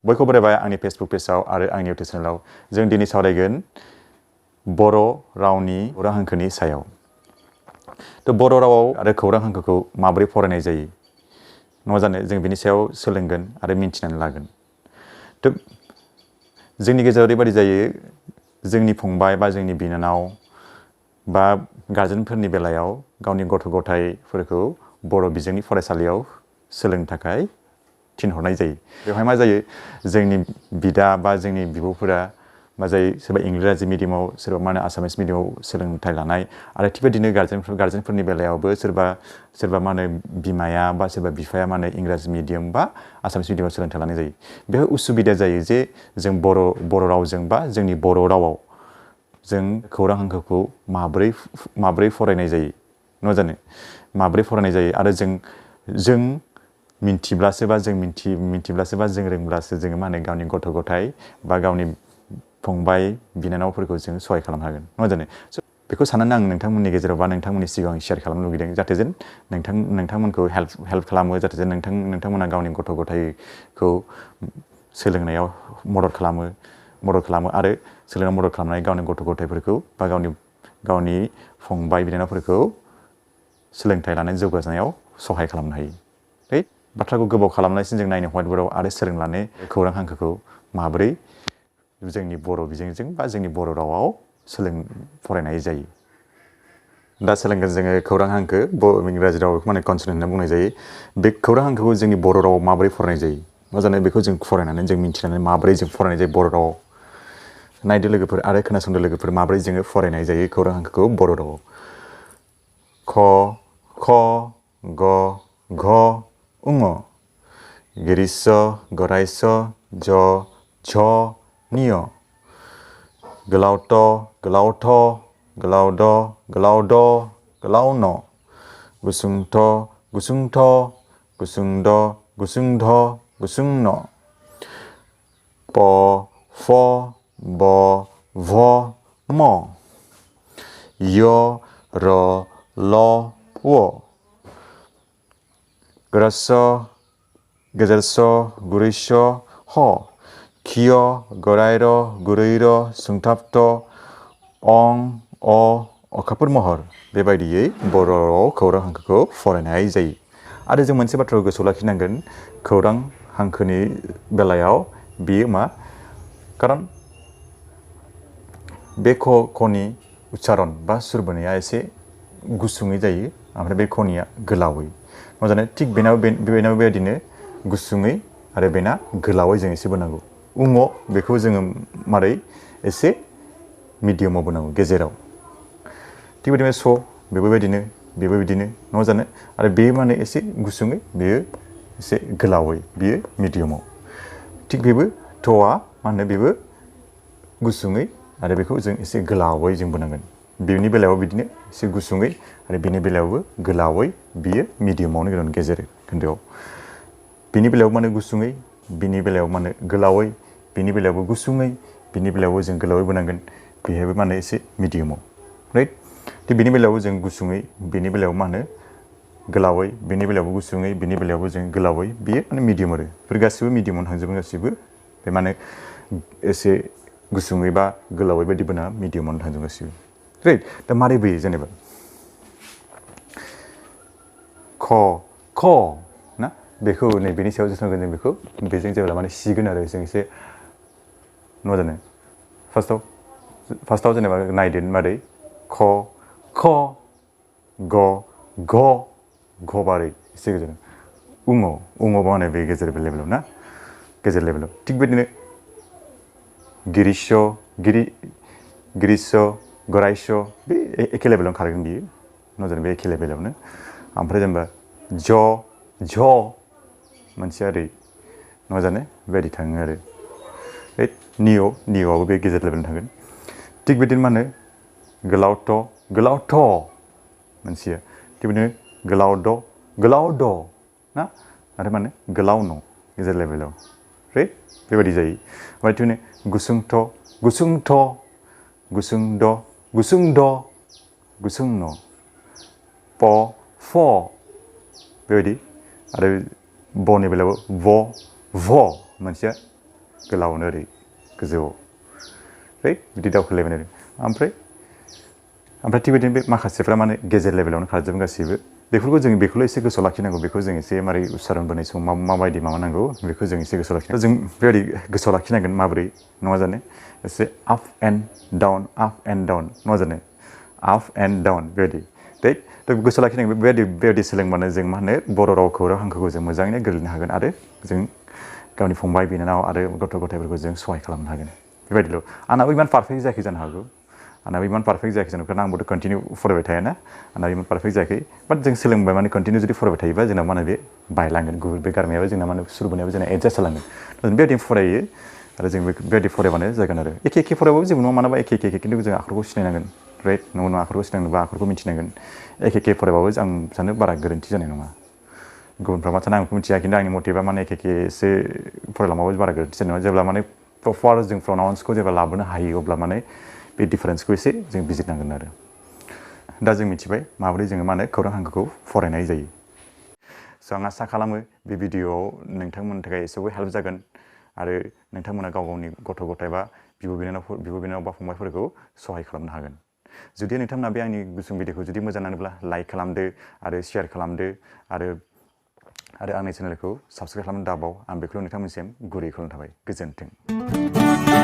बयखौबो बरायबाय आंनि फेसबुक पेजाव आरो आंनि इउटिउब चेनेलाव जों दिनै सावरायगोन बर' रावनि खौरां हांखोनि सायाव। बर' रावाव आरो खौरां हांखोखौ माबोरै फरायनाय जायो नङा जानो जों बिनि सायाव सोलोंगोन आरो मिन्थिनानै लागोन। जोंनि गेजेराव ओरैबायदि जायो जोंनि फंबाय बा जोंनि बिनानाव बा गार्जेनफोरनि बेलायाव गावनि गथ' गथायफोरखौ बर' बिजोंनि फरायसालियाव सोलोंनो थाखाय थिनहरनाय जायो। बेवहाय मा जायो जोंनि बिदा बा जोंनि बिब'फोरा मा जायो सोरबा इंराजि मिडियामाव सोरबा मा होनो आसामिस मिडियामाव सोलोंथाइ लानाय आरो थिग बेबायदिनो गार्जेनफोरनि बेलायावबो सोरबा मा होनो बिमाया बा सोरबा बिफाया मा होनो इंराजि मिडियाम बा आसामिस मिडियामाव सोलोंथाइ लानाय जायो। बेहाय उसुबिदा जायो जे जों बर' रावजों बा जोंनि बर' रावाव जों खौरां हांखोखौ माब्रै फरायनाय जायो नङा जानो माब्रै फरायनाय जायो आरो जों मिन्थिब्लासो बा जों मिन्थिब्लासो बा जों रोंब्लासो जोङो मा होनो गावनि गथ' गथाय बा गावनि फंबाय बिनानावफोरखौ जों सहाय खालामनो हागोन नङा जानो। बेखौ साननानै आं नोंथांमोननि गेजेराव बा नोंथांमोननि सिगाङाव शेयार खालामनो लुगैदों जाहाथे जेन नोंथांमोनखौ हेल्प खालामो जाहाथे जेन नोंथांमोना गावनि गथ' गथायखौ सोलोंनायाव मदद खालामो आरो सोलोंनायाव मदद खालामनानै गावनि गथ' गथायफोरखौ बा गावनि फंबाय बिनानावफोरखौ सोलोंथाइ लानानै जौगानायाव सहाय खालामनो हायो। बाथ्राखौ गोबाव खालामनायसिम जों नायनो हवाइट बर्डआव आरो सोलोंनानै खौरां हांखोखौ माबोरै जोंनि बर' बिजोंजों बा जोंनि बर' रावाव फरायनाय जायो। दा सोलोंगोन जोङो खौरां हांखो इंराजि रावाव बेखौ माने कनसोनेन्ट होनना बुंनाय जायो। बे खौरां हांखोखौ जोंनि बर' रावाव माबोरै फरायनाय जायो मोजाङै बेखौ जों फरायनानै जों मिन्थिनानै माबोरै जों फरायनाय जायो बर' रावाव नायदो लोगोफोर आरो खोनासंदो लोगोफोर माबोरै जोङो फरायनाय जायो खौरां हांखोखौ बर' रावाव। क ख ग घ ङ गिरिस गराइस ज झ ञ गोलावथ गोलावथ गोलावद गोलावद गोलावन गुसुंथ गुसुंथ गुसुंद गुसुंध गुसुंन प फ ब भ म य र ल व गोरास गेजेरस गुरैस ह खिय गरायर गुरैर सुंथाबथ अं अ अखाफोर महर बेबायदियै बर' रावाव खौरां हांखोखौ फरायनाय जायो। आरो जों मोनसे बाथ्राखौ गोसोआव लाखिनांगोन खौरां हांखोनि बेलायाव बेयो मा खारन बे खनि उच्चारन बा सुर बोनाया एसे गुसुङै जायो ओमफ्राय बे खनिया गोलावै मोजाङै थिग बेनाबो बेबायदिनो गुसुङै आरो बेना गोलावै जों एसे बोनांगौ। बेखौ जोङो मारै एसे मिडियामाव बोनांगौ गेजेराव थिग बेबायदिनो बेबो बिदिनो नङा जानो आरो बे माने एसे गुसुङै बेयो एसे गोलावै बियो मिडियामाव थिग बेबो थआ मा होनो बेबो गुसुङै आरो बेखौ जों एसे गोलावै जों बोनांगोन। बेनि बेलायाव बिदिनो एसे गुसुङै आरो बेनि बेलायावबो गोलावै बियो मिडियामावनो गोनां गेजेर खोन्दोआव बिनि बेलायाव माने गुसुङै बिनि बेलायाव माने गोलावै बिनि बेलायावबो गुसुङै बिनि बेलायावबो जों गोलावै बोनांगोन बेहायबो माने एसे मिडियामाव राइट थिग बेनि बेलायावबो जों गुसुङै बेनि बेलायाव मा होनो गोलावै बेनि बेलायावबो गुसुङै बेनि बेलायावबो जों गोलावै बेयो माने मिडियाम आरो बेफोर गासिबो मिडियामावनो थांजोबो गासिबो बे माने एसे गुसुङै बा गोलावै बायदि बोना मिडियामावनो थांजोबगासिबो राइट दा मारै बोयो जेनेबा ख ना बेखौ नै बेनि सायाव जों बेखौ बेजों जेब्ला माने सिगोन आरो जों एसे नङा जानो फार्स्टआव जेनेबा नायदो मारै ख ग घ बारै एसे गोजोन ङ बा होनो बे गेजेर लेभेलाव ना गेजेर लेभेलाव थिग बेदिनो गिरिस गराइस बे एखे लेभेलावनो खारगोन बियो नङा जानो बे एखे लेभेलावनो ओमफ्राय जेनेबा झ मोनसेया ओरै नङा जानो बेबायदि थाङो आरो निय'आबो बे गेजेर लेभेलनि थांगोन थिग बिदिनो मा होनो गोलावथ मोनसेया थिग बिदिनो गोलावद ना आरो मा होनो गोलावन गेजेर लेभेलाव बेबायदि जायो ओमफ्राय थिग गुसुंथ गुसुंद गुसुंन प फ बेबायदि आरो बनि बेलायावबो भ मोनसेया गोलावनो ओरै गोजौआव बिदि दावखोलायबाय आरो ओमफ्राय थिग बेबायदिनो बे माखासेफ्रा माने गेजेर लेभेलावनो खारजोबो गासैबो बेफोरखौ जों बेखौल' एसे गोसोआव लाखिनांगौ बेखौ जों एसे मारै उच्चारण बोनाय समाव माबायदि माबानांगौ बेखौ जों एसे गोसोआव लाखिनांगौ जों बेबायदि गोसोआव लाखिनांगोन माबोरै नङा जानो एसे आप एन्ड डाउन नङा जानो आप एन्ड डाउन बेबायदि गोसोआव लाखिनांगौ बेबायदि सोलोंबानो जों मा होनो बर' रावखौ हांखोखौ जों मोजाङैनो गोरलैनो हागोन आरो जों गावनि फंबाय बिनानाव आरो गथ' गथायफोरखौ जों सहाय खालामनो हागोन बेबायदिल' आंनाबो इमान पारफेक्ट जायाखै जानो हागौ आंनाबो इमान पारफेक्ट जायाखै जानो हागौ आंबोथ' कन्टिनिउ फरायबाय थायाना आंनाबो इमान पारफेक्ट जायाखै बाट जों सोलोंबाय माने कन्टिनिउ जुदि फरायबाय थायोबा जोंना मा होनो बे बायलांगोन गुबुन बे गारमायाबो जोंना मा होनो सुर बोनायाबो जोंना एडजास्ट जालांगोन बेबायदि फरायो आरो जों बेबायदि फरायबानो जागोन आरो एखे फरायबाबो जेबो नङा मानोबा एखे खिन्थु जों आखरखौ सिनायनांगोन नङा आखरखौ सिनायनोबा आखरखौ मिथिनांगोन एखे फरायबाबो आं सानो बारा गोरोन्थि जानाय नङा गुबुनफ्रा मा सानो आं मिथिया खिन्थु आंनि मथेबा माने एखेसो फरायलांबाबो बारा गोरोन्थि जानाय नङा जेब्ला माने प्रपार जों प्रनाउन्सखौ जेब्ला लाबोनो हायो अब्ला माने बे डिफारेन्सखौ एसे जों बिजिरनांगोन आरो दा जों मिथिबाय माबोरै जोङो मा होनो खौरां हांखोखौ फरायनाय जायो स' आं आसा खालामो बे भिडिअ'आव नोंथांमोननि थाखाय एसेबाबो हेल्प जागोन आरो नोंथांमोना गावनि गथ' गथाय बा बिब' बिनानाव बा फंबायफोरखौ सहाय खालामनो हागोन जुदि नोंथांमोना बे आंनि गुसुं भिडिअ'खौ जुदि मोजां नाङोब्ला लाइक खालामदो आरो शेयार खालामदो आरो आंनि चेनेलखौ साबस्क्राइब खालामनो दाबाव आं बेखौ नोंथांमोननिसिम गुरै खालामनो थाबाय गोजोन्थों